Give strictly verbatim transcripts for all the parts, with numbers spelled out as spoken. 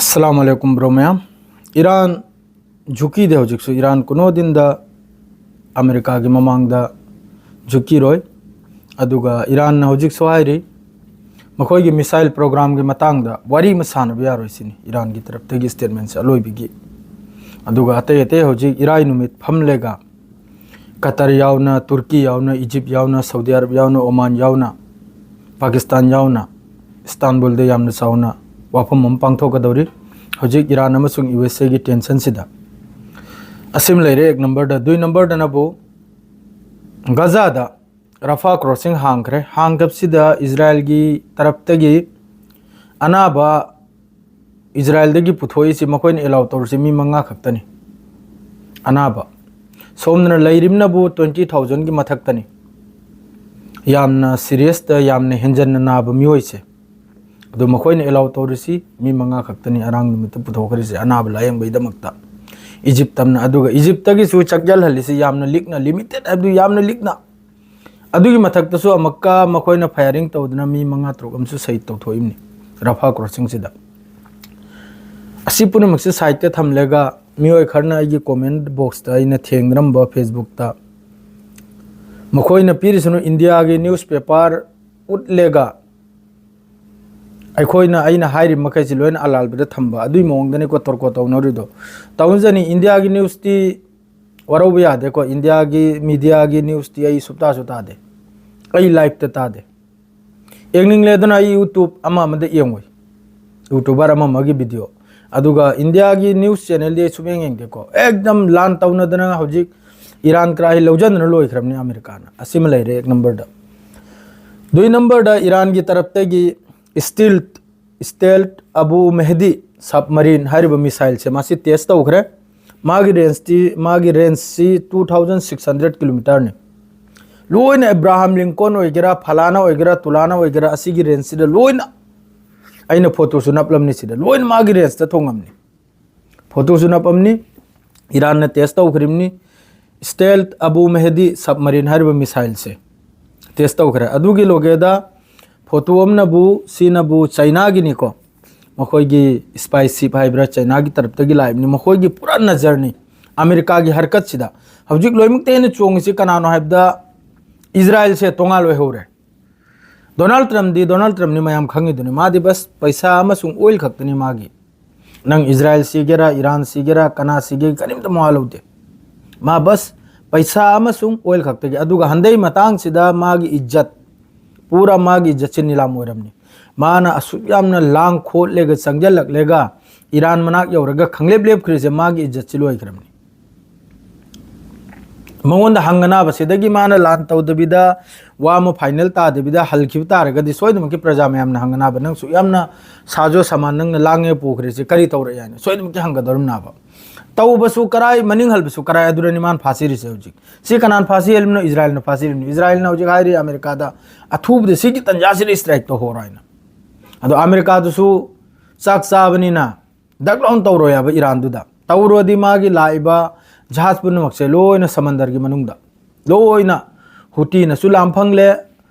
ꯑꯁꯂꯥꯃꯨ ꯑꯂꯥꯏꯀꯨꯝ bro ꯃꯌꯥꯝ꯫ Iran ꯖꯨꯀꯤꯗꯦ ꯍꯧꯖꯤꯛꯁꯨ꯫ Iran ꯀꯨꯅꯣ ꯗꯤꯟꯗ ꯑꯃꯦꯔꯤꯀꯥꯒꯤ ꯃꯃꯥꯡꯗ ꯖꯨꯀꯤꯔꯣꯏ꯫ ꯑꯗꯨꯒ ꯏꯔꯥꯟꯅ ꯍꯧꯖꯤꯛꯁꯨ ꯍꯥꯏꯔꯤ, ꯃꯈꯣꯏꯒꯤ ꯃꯤꯁꯥꯏꯜ ꯄ꯭ꯔꯣꯒ꯭ꯔꯥꯝꯒꯤ ꯃꯇꯥꯡꯗ ꯋꯥꯔꯤ ꯑꯃ ꯁꯥꯟꯅꯕ ꯌꯥꯔꯣꯏ ꯁꯤꯅꯤ ꯏꯔꯥꯟꯒꯤ ꯇꯔꯞꯇꯒꯤ ꯁ꯭ꯇꯦꯠꯃꯦꯟꯁꯦ ꯑꯔꯣꯏꯕꯒꯤ꯫ ꯑꯗꯨꯒ ꯑꯇꯩ ꯑꯇꯩ ꯍꯧꯖꯤꯛ ꯏꯔꯥꯏ ꯅꯨꯃꯤꯠ ꯐꯝꯂꯦꯒ ꯀꯇꯔ ꯌꯥꯎꯅ, ꯇꯨꯔꯀꯤ ꯌꯥꯎꯅ, ꯏꯖꯤꯞ ꯌꯥꯎꯅ, ꯁꯧꯗꯤ ꯑꯔꯕ ꯌꯥꯎꯅ, ꯑꯣꯃꯥꯟ ꯌꯥꯎꯅ, ꯄꯥꯀꯤꯁꯇꯥꯟ ꯌꯥꯎꯅ ꯏꯁꯇꯥꯟꯕꯨꯜꯗ ꯌꯥꯝꯅ ꯆꯥꯎꯅ ꯋꯥꯐꯝ ꯑꯃ ꯄꯥꯡꯊꯣꯛꯀꯗꯧꯔꯤ꯫ ꯍꯧꯖꯤꯛ ꯏꯔꯥꯟ ꯑꯃꯁꯨꯡ ꯌꯨ ꯑꯦꯁ ꯑꯦꯒꯤ ꯇꯦꯟꯁꯟꯁꯤꯗ꯫ ꯑꯁꯤꯃ ꯂꯩꯔꯦ ꯑꯦꯛ ꯅꯝꯕꯔꯗ꯫ ꯗꯨꯏ ꯅꯝꯕꯔꯗꯅꯕꯨ ꯒꯖꯥꯗ ꯔꯐꯥ ꯀ꯭ꯔꯣꯁꯤꯡ ꯍꯥꯡꯈ꯭ꯔꯦ꯫ ꯍꯥꯡꯈꯤꯕꯁꯤꯗ ꯏꯖꯔꯥꯏꯜꯒꯤ ꯇꯔꯞꯇꯒꯤ ꯑꯅꯥꯕ ꯏꯖꯔꯥꯏꯜꯗꯒꯤ ꯄꯨꯊꯣꯛꯏꯁꯤ, ꯃꯈꯣꯏꯅ ꯑꯦꯂꯥꯎ ꯇꯧꯔꯤꯁꯤ ꯃꯤ ꯃꯉꯥ ꯈꯛꯇꯅꯤ꯫ ꯑꯅꯥꯕ ꯁꯣꯝꯗꯅ ꯂꯩꯔꯤꯕꯅꯕꯨ ꯇ꯭ꯋꯦꯟꯇꯤ ꯊꯥꯎꯖꯟꯒꯤ ꯃꯊꯛꯇꯅꯤ꯫ ꯌꯥꯝꯅ ꯁꯤꯔꯤꯌꯁꯇ, ꯌꯥꯝꯅ ꯍꯦꯟꯖꯟꯅ ꯅꯥꯕ ꯃꯤꯑꯣꯏꯁꯦ꯫ ꯑꯗꯨ ꯃꯈꯣꯏꯅ ꯑꯦꯂꯥꯎ ꯇꯧꯔꯤꯁꯤ ꯃꯤ ꯃꯉꯥ ꯈꯛꯇꯅꯤ ꯑꯔꯥꯡ ꯅꯨꯃꯤꯠꯇ ꯄꯨꯊꯣꯛꯈ꯭ꯔꯤꯁꯦ ꯑꯅꯥꯕ ꯂꯥꯌꯦꯡꯕꯒꯤꯗꯃꯛꯇ꯫ ꯏꯖꯤꯞ ꯇꯝꯅ, ꯑꯗꯨꯒ ꯏꯖꯤꯞꯇꯒꯤꯁꯨ ꯆꯪꯖꯜꯍꯜꯂꯤꯁꯤ ꯌꯥꯝꯅ ꯂꯤꯛꯅ, ꯂꯤꯃꯤꯇꯦꯠ ꯍꯥꯏꯕꯗꯤ ꯌꯥꯝꯅ ꯂꯤꯛꯅ꯫ ꯑꯗꯨꯒꯤ ꯃꯊꯛꯇꯁꯨ ꯑꯃꯨꯛꯀ ꯃꯈꯣꯏꯅ ꯐꯥꯌꯔꯤꯡ ꯇꯧꯗꯨꯅ ꯃꯤ ꯃꯉꯥ ꯇꯔꯨꯛ ꯑꯃꯁꯨ ꯁꯍꯤꯗ ꯇꯧꯊꯣꯛꯏꯕꯅꯤ ꯔꯐꯥ ꯀ꯭ꯔꯣꯁꯤꯡꯁꯤꯗ꯫ ꯑꯁꯤ ꯄꯨꯝꯅꯃꯛꯁꯦ ꯁꯥꯏꯠꯇ ꯊꯝꯂꯒ ꯃꯤꯑꯣꯏ ꯈꯔꯅ ꯑꯩꯒꯤ ꯀꯣꯃꯦꯟ ꯕꯣꯛꯁꯇ ꯑꯩꯅ ꯊꯦꯡꯅꯔꯝꯕ ꯐꯦꯁꯕꯨꯛꯇ ꯃꯈꯣꯏꯅ ꯄꯤꯔꯤꯁꯤꯅ ꯏꯟꯗꯤꯌꯥꯒꯤ ꯅ꯭ꯌꯨꯁꯄꯦꯄꯔ ꯎꯠꯂꯦꯒ ꯑꯩꯈꯣꯏꯅ, ꯑꯩꯅ ꯍꯥꯏꯔꯤꯕ ꯃꯈꯩꯁꯤ ꯂꯣꯏꯅ ꯑꯂꯥꯜꯕꯗ ꯊꯝꯕ ꯑꯗꯨꯒꯤ ꯃꯑꯣꯡꯗꯅꯤꯀꯣ ꯇꯣꯔꯀꯣ ꯇꯧꯅꯔꯤꯗꯣ꯫ ꯇꯧꯅꯖꯅꯤ, ꯏꯟꯗꯤꯌꯥꯒꯤ ꯅ꯭ꯌꯨꯁꯇꯤ ꯋꯥꯔꯧꯕ ꯌꯥꯗꯦꯀꯣ, ꯏꯟꯗꯤꯌꯥꯒꯤ ꯃꯤꯗꯤꯌꯥꯒꯤ ꯅ꯭ꯌꯨꯁꯇꯤ ꯑꯩ ꯁꯨꯞꯇꯥꯁꯨ ꯇꯥꯗꯦ, ꯑꯩ ꯂꯥꯏꯞꯇ ꯇꯥꯗꯦ꯫ ꯌꯦꯡꯅꯤꯡꯂꯦ ꯑꯗꯨꯅ ꯑꯩ ꯌꯨꯇ꯭ꯌꯨꯕ ꯑꯃ ꯑꯃꯗ ꯌꯦꯡꯉꯣꯏ, ꯌꯨꯇ꯭ꯌꯨꯕꯔ ꯑꯃ ꯑꯃꯒꯤ ꯚꯤꯗꯤꯑꯣ꯫ ꯑꯗꯨꯒ ꯏꯟꯗꯤꯌꯥꯒꯤ ꯅ꯭ꯌꯨꯁ ꯆꯦꯅꯦꯜꯗꯤ ꯑꯩ ꯁꯨꯛꯌꯦꯡ ꯌꯦꯡꯗꯦꯀꯣ꯫ ꯑꯦꯛꯗꯝ ꯂꯥꯟ ꯇꯧꯅꯗꯅ ꯍꯧꯖꯤꯛ ꯏꯔꯥꯟ ꯀꯔꯥꯏ ꯂꯧꯖꯟꯗꯅ ꯂꯣꯏꯈ꯭ꯔꯕꯅꯤ ꯑꯃꯦꯔꯤꯀꯥꯅ꯫ ꯑꯁꯤꯃ ꯂꯩꯔꯦ ꯑꯦꯛ ꯅꯝꯕꯔꯗ꯫ ꯗꯨꯏ ꯅꯝꯕꯔꯗ ꯏꯔꯥꯟꯒꯤ ꯇꯔꯞꯇꯒꯤ ꯏꯁꯇꯤꯜ ꯁ꯭ꯇꯦꯜꯠ ꯑꯕꯨ ꯃꯦꯍꯗꯤ ꯁꯕꯃꯔꯤꯟ ꯍꯥꯏꯔꯤꯕ ꯃꯤꯁꯥꯏꯜꯁꯦ ꯃꯥꯁꯤ ꯇꯦꯁ ꯇꯧꯈ꯭ꯔꯦ꯫ ꯃꯥꯒꯤ ꯔꯦꯟꯖꯇꯤ, ꯃꯥꯒꯤ ꯔꯦꯟꯖꯁꯤ ꯇꯨ ꯊꯥꯎꯖꯟ ꯁꯤꯛꯁ ꯍꯟꯗ꯭ꯔꯦꯠ ꯀꯤꯂꯣꯃꯤꯇꯔꯅꯤ꯫ ꯂꯣꯏꯅ ꯑꯦꯕ꯭ꯔꯥꯍꯥꯝ ꯂꯤꯡꯀꯣꯟ ꯑꯣꯏꯒꯦꯔꯥ, ꯐꯂꯥꯅꯥ ꯑꯣꯏꯒꯦꯔꯥ, ꯇꯨꯂꯥꯅꯥ ꯑꯣꯏꯒꯦꯔꯥ, ꯑꯁꯤꯒꯤ ꯔꯦꯟꯖꯁꯤꯗ ꯂꯣꯏꯅ, ꯑꯩꯅ ꯐꯣꯇꯣꯁꯨ ꯅꯞꯂꯝꯅꯤ ꯁꯤꯗ, ꯂꯣꯏꯅ ꯃꯥꯒꯤ ꯔꯦꯟꯖꯇ ꯊꯣꯡꯉꯝꯅꯤ꯫ ꯐꯣꯇꯣꯁꯨ ꯅꯞꯄꯝꯅꯤ꯫ ꯏꯔꯥꯟꯅ ꯇꯦꯁ ꯇꯧꯈ꯭ꯔꯤꯕꯅꯤ꯫ ꯁ꯭ꯇꯦꯜꯠ ꯑꯕꯨ ꯃꯦꯍꯗꯤ ꯁꯕꯃꯔꯤꯟ ꯍꯥꯏꯔꯤꯕ ꯃꯤꯁꯥꯏꯜꯁꯦ ꯇꯦꯁ ꯇꯧꯈ꯭ꯔꯦ꯫ ꯑꯗꯨꯒꯤ ꯂꯣꯒꯦꯗ ꯐꯣꯇꯣ ꯑꯃꯅꯕꯨ, ꯁꯤꯅꯕꯨ ꯆꯩꯅꯥꯒꯤꯅꯤꯀꯣ, ꯃꯈꯣꯏꯒꯤ spy ship ꯍꯥꯏꯕ꯭ꯔꯥ, ꯆꯩꯅꯥꯒꯤ ꯇꯔꯞꯇꯒꯤ ꯂꯥꯛꯏꯕꯅꯤ꯫ ꯃꯈꯣꯏꯒꯤ ꯄꯨꯔꯥ ꯅꯖꯔꯅꯤ ꯑꯃꯦꯔꯤꯀꯥꯒꯤ ꯍꯔꯀꯠꯁꯤꯗ꯫ ꯍꯧꯖꯤꯛ ꯂꯣꯏꯅꯃꯛꯇ ꯍꯦꯟꯅ ꯆꯣꯡꯉꯤꯁꯤ ꯀꯅꯥꯅꯣ ꯍꯥꯏꯕꯗ, ꯏꯖꯔꯥꯏꯜꯁꯦ ꯇꯣꯉꯥꯟ ꯑꯣꯏꯍꯧꯔꯦ꯫ ꯗꯣꯅꯥꯜꯗ ꯇ꯭ꯔꯝꯞꯗꯤ ꯗꯣꯅꯥꯜꯗ ꯇ꯭ꯔꯝꯞꯅꯤ, ꯃꯌꯥꯝ ꯈꯪꯉꯤꯗꯨꯅꯤ꯫ ꯃꯥꯗꯤ ꯕꯁ ꯄꯩꯁꯥ ꯑꯃꯁꯨꯡ ꯑꯣꯏꯜ ꯈꯛꯇꯅꯤ ꯃꯥꯒꯤ꯫ ꯅꯪ ꯏꯖꯔꯥꯏꯜ ꯁꯤꯒꯦꯔꯥ, ꯏꯔꯥꯟ ꯁꯤꯒꯦꯔꯥ, ꯀꯅꯥ ꯁꯤꯒꯦ, ꯀꯔꯤꯝꯇ ꯃꯋꯥ ꯂꯧꯗꯦ꯫ ꯃꯥ ꯕꯁ ꯄꯩꯁꯥ ꯑꯃꯁꯨꯡ ꯑꯣꯏꯜ ꯈꯛꯇꯒꯤ꯫ ꯑꯗꯨꯒ ꯍꯟꯗꯩ ꯃꯇꯥꯡꯁꯤꯗ ꯃꯥꯒꯤ ꯏꯖꯠ, ꯄꯨꯔꯥ ꯃꯥꯒꯤ ꯏꯖꯠꯁꯦ ꯅꯤꯂꯥꯝ ꯑꯣꯏꯔꯝꯅꯤ꯫ ꯃꯥꯅ ꯑꯁꯨꯛ ꯌꯥꯝꯅ ꯂꯥꯡ ꯈꯣꯠꯂꯦꯒ ꯆꯪꯁꯤꯜꯂꯛꯂꯦꯒ ꯏꯔꯥꯟ ꯃꯅꯥꯛ ꯌꯧꯔꯒ ꯈꯪꯂꯦꯞ ꯂꯦꯞꯈ꯭ꯔꯤꯁꯦ ꯃꯥꯒꯤ ꯏꯖꯠꯁꯤ ꯂꯣꯏꯈ꯭ꯔꯕꯅꯤ꯫ ꯃꯉꯣꯟꯗ ꯍꯪꯒꯅꯥꯕꯁꯤꯗꯒꯤ ꯃꯥꯅ ꯂꯥꯟ ꯇꯧꯗꯕꯤꯗ, ꯋꯥ ꯑꯃ ꯐꯥꯏꯅꯦꯜ ꯇꯥꯗꯕꯤꯗ ꯍꯜꯈꯤꯕ ꯇꯥꯔꯒꯗꯤ, ꯁꯣꯏꯗꯅꯃꯛꯀꯤ ꯄ꯭ꯔꯖꯥ ꯃꯌꯥꯝꯅ ꯍꯪꯒꯅꯥꯕ, "ꯅꯪꯁꯨ ꯌꯥꯝꯅ ꯁꯥꯖꯣ ꯁꯥꯃꯥꯟ ꯅꯪꯅ ꯂꯥꯡꯉꯦ ꯄꯨꯈ꯭ꯔꯤꯁꯦ ꯀꯔꯤ ꯇꯧꯔꯛꯑꯦ?" ꯍꯥꯏꯅ ꯁꯣꯏꯗꯅꯃꯛꯀꯤ ꯍꯪꯒꯗꯧꯔꯤꯕꯅꯦꯕ꯫ ꯇꯧꯕꯁꯨ ꯀꯔꯥꯏ, ꯃꯅꯤꯡ ꯍꯜꯕꯁꯨ ꯀꯔꯥꯏ, ꯑꯗꯨꯅꯅꯤ ꯃꯥꯅ ꯐꯥꯁꯤꯔꯤꯁꯦ ꯍꯧꯖꯤꯛ꯫ ꯁꯤ ꯀꯅꯥꯅ ꯐꯥꯁꯤ ꯍꯦꯜꯂꯤꯕꯅꯣ? ꯏꯖꯔꯥꯏꯜꯅ ꯐꯥꯁꯤ ꯍꯦꯜꯂꯤꯕꯅꯤ꯫ ꯏꯖꯔꯥꯏꯜꯅ ꯍꯧꯖꯤꯛ ꯍꯥꯏꯔꯤ ꯑꯃꯦꯔꯤꯀꯥꯗ, "ꯑꯊꯨꯕꯗ ꯁꯤꯒꯤ ꯇꯟꯖꯥꯁꯤꯗ ꯏꯁꯇ꯭ꯔꯥꯏꯛ ꯇꯧꯍꯧꯔꯣ" ꯍꯥꯏꯅ꯫ ꯑꯗꯣ ꯑꯃꯦꯔꯤꯀꯥꯗꯨꯁꯨ ꯆꯥꯛ ꯆꯥꯕꯅꯤꯅ ꯗꯛ ꯂꯥꯎꯅ ꯇꯧꯔꯣꯏ ꯍꯥꯏꯕ ꯏꯔꯥꯟꯗꯨꯗ꯫ ꯇꯧꯔꯨꯔꯗꯤ ꯃꯥꯒꯤ ꯂꯥꯛꯏꯕ ꯖꯍꯥꯖ ꯄꯨꯝꯅꯃꯛꯁꯦ ꯂꯣꯏꯅ ꯁꯃꯟꯗꯔꯒꯤ ꯃꯅꯨꯡꯗ, ꯂꯣꯏꯅ ꯍꯨꯇꯤꯅꯁꯨ ꯂꯥꯝ ꯐꯪꯂꯦ,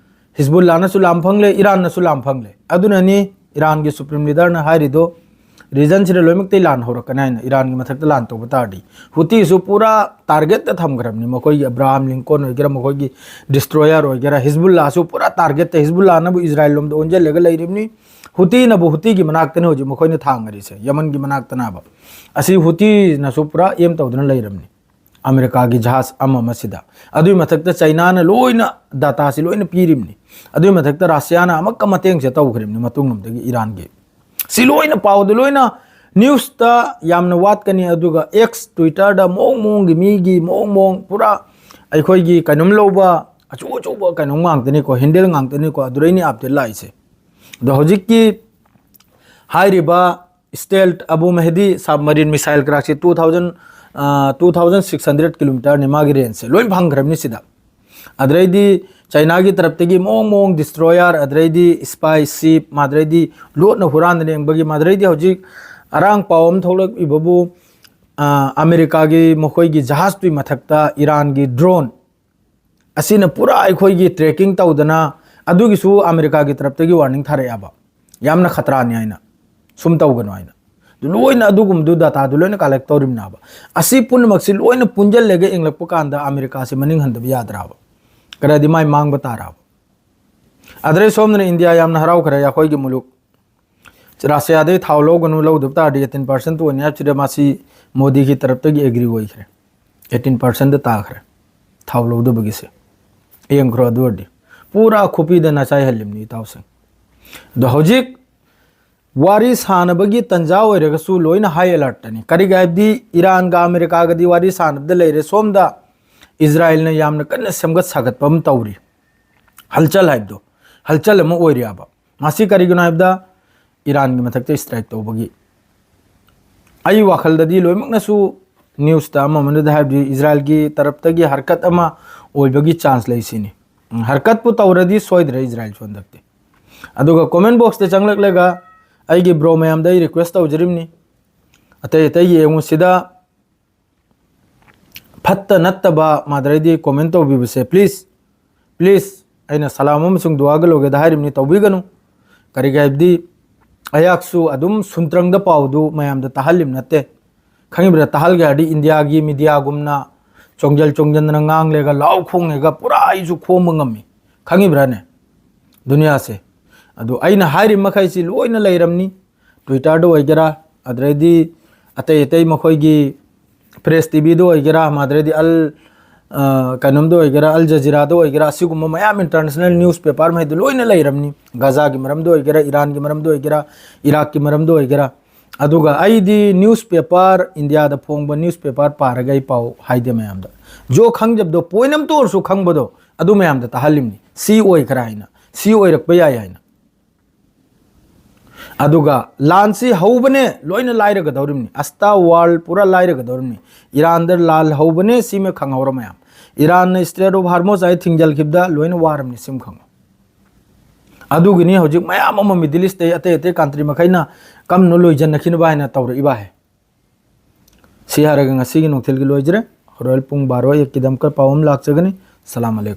ꯍꯤꯖꯕꯨꯜꯂꯥꯅꯁꯨ ꯂꯥꯝ ꯐꯪꯂꯦ, ꯏꯔꯥꯟꯅꯁꯨ ꯂꯥꯝ ꯐꯪꯂꯦ꯫ ꯑꯗꯨꯅꯅꯤ ꯏꯔꯥꯟꯒꯤ ꯁꯨꯄ꯭ꯔꯤꯝ ꯂꯤꯗꯔꯅ ꯍꯥꯏꯔꯤꯗꯣ, ꯔꯤꯖꯟꯁꯤꯗ ꯂꯣꯏꯅꯃꯛꯇꯩ ꯂꯥꯟ ꯍꯧꯔꯛꯀꯅꯤ ꯍꯥꯏꯅ, ꯏꯔꯥꯟꯒꯤ ꯃꯊꯛꯇ ꯂꯥꯟ ꯇꯧꯕ ꯇꯥꯔꯗꯤ꯫ ꯍꯨꯇꯤꯁꯨ ꯄꯨꯔꯥ ꯇꯥꯔꯒꯦꯠꯇ ꯊꯝꯈ꯭ꯔꯕꯅꯤ, ꯃꯈꯣꯏꯒꯤ ꯑꯕ꯭ꯔꯥꯍꯥꯝ ꯂꯤꯡꯀꯣꯟ ꯑꯣꯏꯒꯦꯔꯥ, ꯃꯈꯣꯏꯒꯤ ꯗꯤꯁꯇ꯭ꯔꯣꯌꯔ ꯑꯣꯏꯒꯦꯔꯥ, ꯍꯤꯖꯕꯨꯜꯂꯥꯁꯨ ꯄꯨꯔꯥ ꯇꯥꯔꯒꯦꯠꯇ, ꯍꯤꯖꯕꯨꯜꯂꯥꯅꯕꯨ ꯏꯖꯔꯥꯏꯜ ꯂꯣꯝꯗ ꯑꯣꯟꯁꯤꯜꯂꯒ ꯂꯩꯔꯤꯕꯅꯤ꯫ ꯍꯨꯇꯤꯅꯕꯨ ꯍꯨꯇꯤꯒꯤ ꯃꯅꯥꯛꯇꯅꯤ ꯍꯧꯖꯤꯛ ꯃꯈꯣꯏꯅ ꯊꯥꯡꯉꯔꯤꯁꯦ, ꯌꯃꯟꯒꯤ ꯃꯅꯥꯛꯇꯅꯕ꯫ ꯑꯁꯤ ꯍꯨꯇꯤꯅꯁꯨ ꯄꯨꯔꯥ ꯑꯦꯝ ꯇꯧꯗꯨꯅ ꯂꯩꯔꯕꯅꯤ ꯑꯃꯦꯔꯤꯀꯥꯒꯤ ꯖꯍꯥꯖ ꯑꯃ ꯑꯃꯁꯤꯗ꯫ ꯑꯗꯨꯒꯤ ꯃꯊꯛꯇ ꯆꯩꯅꯥꯅ ꯂꯣꯏꯅ ꯗꯥꯇꯥꯁꯤ ꯂꯣꯏꯅ ꯄꯤꯔꯤꯕꯅꯤ꯫ ꯑꯗꯨꯒꯤ ꯃꯊꯛꯇ ꯔꯁꯤꯌꯥꯅ ꯑꯃꯨꯛꯀ ꯃꯇꯦꯡꯁꯦ ꯇꯧꯈ꯭ꯔꯤꯕꯅꯤ ꯃꯇꯨꯡꯂꯣꯝꯗꯒꯤ ꯏꯔꯥꯟꯒꯤ꯫ ꯁꯤ ꯂꯣꯏꯅ ꯄꯥꯎꯗꯨ ꯂꯣꯏꯅ ꯅ꯭ꯌꯨꯁꯇ ꯌꯥꯝꯅ ꯋꯥꯠꯀꯅꯤ, ꯑꯗꯨꯒ ꯑꯦꯛꯁ, ꯇ꯭ꯋꯤꯇꯔꯗ ꯃꯑꯣꯡ ꯃꯑꯣꯡꯒꯤ ꯃꯤꯒꯤ ꯃꯑꯣꯡ ꯃꯑꯣꯡ ꯄꯨꯔꯥ ꯑꯩꯈꯣꯏꯒꯤ ꯀꯩꯅꯣꯝ ꯂꯧꯕ ꯑꯆꯧ ꯑꯆꯧꯕ ꯀꯩꯅꯣꯝ ꯉꯥꯛꯇꯅꯤꯀꯣ, ꯍꯦꯟꯗꯦꯜ ꯉꯥꯛꯇꯅꯤꯀꯣ, ꯑꯗꯨꯗꯩꯅꯤ ꯑꯞꯗꯦꯠ ꯂꯥꯛꯏꯁꯦ꯫ ꯑꯗꯣ ꯍꯧꯖꯤꯛꯀꯤ ꯍꯥꯏꯔꯤꯕ stealth Abu Mehdi submarine missile ꯀ꯭ꯔꯥꯐꯁꯦ two thousand, two thousand six hundred kilometerꯅꯤ ꯃꯥꯒꯤ ꯔꯦꯟꯖꯁꯦ, ꯂꯣꯏ ꯐꯪꯈ꯭ꯔꯕꯅꯤ ꯁꯤꯗ꯫ ꯑꯗꯨꯗꯩꯗꯤ ꯆꯩꯅꯥꯒꯤ ꯇꯔꯞꯇꯒꯤ ꯃꯑꯣꯡ ꯃꯑꯣꯡ ꯗꯤꯁꯇ꯭ꯔꯣꯌꯔ, ꯑꯗꯨꯗꯩꯗꯤ ꯁ꯭ꯄꯥꯏ ꯁꯤꯞ, ꯑꯗꯨꯗꯩꯗꯤ ꯂꯣꯠꯅ ꯍꯨꯔꯥꯟꯗꯅ ꯌꯦꯡꯕꯒꯤ, ꯑꯗꯨꯗꯩꯗꯤ ꯍꯧꯖꯤꯛ ꯑꯔꯥꯡ ꯄꯥꯎ ꯑꯃ ꯊꯣꯛꯂꯛꯏꯕꯕꯨ, ꯑ, ꯑꯃꯦꯔꯤꯀꯥꯒꯤ ꯃꯈꯣꯏꯒꯤ ꯖꯍꯥꯖꯇꯨꯒꯤ ꯃꯊꯛꯇ ꯏꯔꯥꯟꯒꯤ ꯗ꯭ꯔꯣꯟ ꯑꯁꯤꯅ ꯄꯨꯔꯥ ꯑꯩꯈꯣꯏꯒꯤ ꯇ꯭ꯔꯦꯀꯤꯡ ꯇꯧꯗꯅ, ꯑꯗꯨꯒꯤꯁꯨ ꯑꯃꯦꯔꯤꯀꯥꯒꯤ ꯇꯔꯞꯇꯒꯤ ꯋꯥꯔꯅꯤꯡ ꯊꯥꯔꯛꯑꯦꯕ, ꯌꯥꯝꯅ ꯈꯇꯔꯥꯅꯤ ꯍꯥꯏꯅ꯫ ꯁꯨꯝ ꯇꯧꯒꯅꯨ ꯍꯥꯏꯅ꯫ ꯑꯗꯨ ꯂꯣꯏꯅ ꯑꯗꯨꯒꯨꯝꯕꯗꯨ data ꯗꯨ ꯂꯣꯏꯅ collect ꯇꯧꯔꯤꯕꯅꯦꯕ꯫ ꯑꯁꯤ ꯄꯨꯝꯅꯃꯛꯁꯤ ꯂꯣꯏꯅ ꯄꯨꯟꯁꯤꯜꯂꯒ ꯌꯦꯡꯂꯛꯄ ꯀꯥꯟꯗ ꯑꯃꯦꯔꯤꯀꯥꯁꯤ ꯃꯅꯤꯡ ꯍꯟꯗꯕ ꯌꯥꯗ꯭ꯔꯕ? ꯀꯔꯗꯤ ꯃꯥꯏ ꯃꯥꯡꯕ ꯇꯥꯔꯕ? ꯑꯗꯩ ꯁꯣꯝꯗꯅ ꯏꯟꯗꯤꯌꯥ ꯌꯥꯝꯅ ꯍꯔꯥꯎꯈ꯭ꯔꯦ, ꯑꯩꯈꯣꯏꯒꯤ ꯃꯨꯂꯨꯛ ꯔꯁꯤꯌꯥꯗꯩ ꯊꯥꯎ ꯂꯧꯒꯅꯨ, ꯂꯧꯗꯕ ꯇꯥꯔꯗꯤ eighteen percent ꯇꯣꯛꯑꯅꯤ ꯍꯥꯏꯕꯁꯤꯗ ꯃꯥꯁꯤ ꯃꯣꯗꯤꯒꯤ ꯇꯔꯞꯇꯒꯤ agree ꯑꯣꯏꯈ꯭ꯔꯦ꯫ Eighteen percent ꯇꯥꯈ꯭ꯔꯦ ꯊꯥꯎ ꯂꯧꯗꯕꯒꯤꯁꯦ꯫ ꯌꯦꯡꯈ꯭ꯔꯣ, ꯑꯗꯨ ꯑꯣꯏꯔꯗꯤ ꯄꯨꯔꯥ ꯈꯨꯄꯤꯗ ꯅꯆꯥꯏꯍꯜꯂꯤꯕꯅꯤ ꯏꯇꯥꯎꯁꯤꯡ꯫ ꯑꯗꯣ ꯍꯧꯖꯤꯛ ꯋꯥꯔꯤ ꯁꯥꯟꯅꯕꯒꯤ ꯇꯟꯖꯥ ꯑꯣꯏꯔꯒꯁꯨ ꯂꯣꯏꯅ high alert ꯇꯅꯤ꯫ ꯀꯔꯤꯒꯤ ꯍꯥꯏꯕꯗꯤ ꯏꯔꯥꯟꯒ ꯑꯃꯦꯔꯤꯀꯥꯒꯗꯤ ꯋꯥꯔꯤ ꯁꯥꯟꯅꯕꯗ ꯂꯩꯔꯦ, ꯁꯣꯝꯗ ꯏꯖꯔꯥꯏꯜꯅ ꯌꯥꯝꯅ ꯀꯟꯅ ꯁꯦꯝꯒꯠ ꯁꯥꯒꯠꯄ ꯑꯃ ꯇꯧꯔꯤ, ꯍꯜꯆꯜ ꯍꯥꯏꯕꯗꯣ, ꯍꯜꯆꯜ ꯑꯃ ꯑꯣꯏꯔꯤꯑꯕ꯫ ꯃꯁꯤ ꯀꯔꯤꯒꯤꯅꯣ ꯍꯥꯏꯕꯗ ꯏꯔꯥꯟꯒꯤ ꯃꯊꯛꯇ strike ꯇꯧꯕꯒꯤ꯫ ꯑꯩ ꯋꯥꯈꯜꯗꯗꯤ ꯂꯣꯏꯅꯃꯛꯅꯁꯨ news ꯇ ꯑꯃ ꯑꯃꯗ ꯍꯥꯏꯕꯗꯤ ꯏꯖꯔꯥꯏꯜꯒꯤ ꯇꯔꯞꯇꯒꯤ ꯍꯔꯀꯠ ꯑꯃ ꯑꯣꯏꯕꯒꯤ chance ꯂꯩ ꯁꯤꯅꯤ꯫ ꯎꯝ, ꯍꯔꯀꯠꯄꯨ ꯇꯧꯔꯗꯤ ꯁꯣꯏꯗ꯭ꯔꯦ ꯏꯖꯔꯥꯏꯜꯁꯨ ꯍꯟꯗꯛꯇꯤ꯫ ꯑꯗꯨꯒ comment box ꯇ ꯆꯪꯂꯛꯂꯒ ꯑꯩꯒꯤ bro ꯃꯌꯥꯝꯗ ꯑꯩ request ꯇꯧꯖꯔꯤꯕꯅꯤ, ꯑꯇꯩ ꯑꯇꯩ ꯌꯦꯡꯉꯨ ꯁꯤꯗ ꯐꯠꯇ ꯅꯠꯇꯕ ꯃꯥꯗꯔꯩꯗꯤ comment ꯇꯧꯕꯤꯕꯁꯦ please, please, ꯑꯩꯅ ꯁꯂꯥꯝ ꯑꯃꯁꯨꯡ ꯗꯨꯋꯥꯒ ꯂꯣꯏꯒꯦꯗ ꯍꯥꯏꯔꯤꯕꯅꯤ, ꯇꯧꯕꯤꯒꯅꯨ꯫ ꯀꯔꯤꯒꯤ ꯍꯥꯏꯕꯗꯤ ꯑꯩꯍꯥꯛꯁꯨ ꯑꯗꯨꯝ ꯁꯨꯝꯇ꯭ꯔꯪꯗ ꯄꯥꯎꯗꯨ ꯃꯌꯥꯝꯗ ꯇꯥꯍꯜꯂꯤꯕ ꯅꯠꯇꯦ꯫ ꯈꯪꯉꯤꯕ꯭ꯔꯥ? ꯇꯥꯍꯜꯒꯦ ꯍꯥꯏꯔꯗꯤ ꯏꯟꯗꯤꯌꯥꯒꯤ ꯃꯤꯗꯤꯌꯥꯒꯨꯝꯅ ꯆꯣꯡꯖꯜ ꯆꯣꯡꯖꯟꯗꯅ ꯉꯥꯡꯂꯦꯒ ꯂꯥꯎ ꯈꯣꯡꯉꯦꯒ ꯄꯨꯔꯥ ꯑꯩꯁꯨ ꯈꯣꯡꯕ ꯉꯝꯃꯤ꯫ ꯈꯪꯉꯤꯕ꯭ꯔꯥꯅꯦ? ꯗꯨꯅꯤꯌꯥꯁꯦ꯫ ꯑꯗꯨ ꯑꯩꯅ ꯍꯥꯏꯔꯤꯕ ꯃꯈꯩꯁꯤ ꯂꯣꯏꯅ ꯂꯩꯔꯝꯅꯤ꯫ Twitter ꯗ ꯑꯣꯏꯒꯦꯔꯥ, ꯑꯗꯨꯗꯩꯗꯤ ꯑꯇꯩ ꯑꯇꯩ ꯃꯈꯣꯏꯒꯤ Press T V ꯗ ꯑꯣꯏꯒꯦꯔꯥ, ꯃꯥꯗ꯭ꯔꯗꯤ ꯑꯜ, ꯑ, ꯀꯩꯅꯣꯝꯗ ꯑꯣꯏꯒꯦꯔꯥ, ꯑꯜ ꯖꯖꯤꯔꯥꯗ ꯑꯣꯏꯒꯦꯔꯥ, ꯑꯁꯤꯒꯨꯝꯕ ꯃꯌꯥꯝ international newspaper ꯃꯈꯩꯗꯨ ꯂꯣꯏꯅ ꯂꯩꯔꯝꯅꯤ꯫ ꯒꯖꯥꯒꯤ ꯃꯔꯝꯗ ꯑꯣꯏꯒꯦꯔꯥ, ꯏꯔꯥꯟꯒꯤ ꯃꯔꯝꯗ ꯑꯣꯏꯒꯦꯔꯥ, ꯏꯔꯥꯛꯀꯤ ꯃꯔꯝꯗ ꯑꯣꯏꯒꯦꯔꯥ꯫ ꯑꯗꯨꯒ ꯑꯩꯗꯤ newspaper, ꯏꯟꯗꯤꯌꯥꯗ ꯐꯣꯡꯕ newspaper ꯄꯥꯔꯒ ꯑꯩ ꯄꯥꯎ ꯍꯥꯏꯗꯦ ꯃꯌꯥꯝꯗ꯫ ꯖꯣ ꯈꯪꯖꯕꯗꯣ, point ꯑꯝꯇ ꯑꯣꯏꯔꯁꯨ ꯈꯪꯕꯗꯣ, ꯑꯗꯨ ꯃꯌꯥꯝꯗ ꯇꯥꯍꯜꯂꯤꯕꯅꯤ꯫ ꯁꯤ ꯑꯣꯏꯈ꯭ꯔꯥ ꯍꯥꯏꯅ, ꯁꯤ ꯑꯣꯏꯔꯛꯄ ꯌꯥꯏ ꯍꯥꯏꯅ꯫ ꯑꯗꯨꯒ ꯂꯥꯟꯁꯤ ꯍꯧꯕꯅꯦ, ꯂꯣꯏꯅ ꯂꯥꯏꯔꯒꯗꯧꯔꯤꯕꯅꯤ꯫ ꯑꯁꯇꯥ world ꯄꯨꯔꯥ ꯂꯥꯏꯔꯒꯗꯧꯔꯤꯕꯅꯤ꯫ ꯏꯔꯥꯟꯗ ꯂꯥꯟ ꯍꯧꯕꯅꯦ, ꯁꯤꯃ ꯈꯪꯍꯧꯔ ꯃꯌꯥꯝ꯫ ꯏꯔꯥꯟꯅ Strait of Hormuz ꯍꯥꯏ ꯊꯤꯡꯖꯤꯜꯈꯤꯕꯗ ꯂꯣꯏꯅ ꯋꯥꯔꯕꯅꯤ, ꯁꯤꯃ ꯈꯪꯉꯨ꯫ ꯑꯗꯨꯒꯤꯅꯤ ꯍꯧꯖꯤꯛ ꯃꯌꯥꯝ ꯑꯃ Middle East ꯇꯩ ꯑꯇꯩ ꯑꯇꯩ country ꯃꯈꯩꯅ ꯀꯝꯅ ꯂꯣꯏꯖꯟꯅꯈꯤꯅꯕ ꯍꯥꯏꯅ ꯇꯧꯔꯛꯏꯕ ꯍꯥꯏ꯫ ꯁꯤ ꯍꯥꯏꯔꯒ ꯉꯁꯤꯒꯤ ꯅꯨꯡꯊꯤꯜꯒꯤ ꯂꯣꯏꯖꯔꯦ꯫ ꯍꯣꯔꯦꯟ ꯄꯨꯡ ꯕꯥꯔꯣ ꯑꯦꯛꯀꯤꯗꯃꯛꯇ ꯄꯥꯎ ꯑꯃ ꯂꯥꯛꯆꯒꯅꯤ꯫ ꯁꯂꯥꯝ ꯑꯂꯩꯀꯨꯝ꯫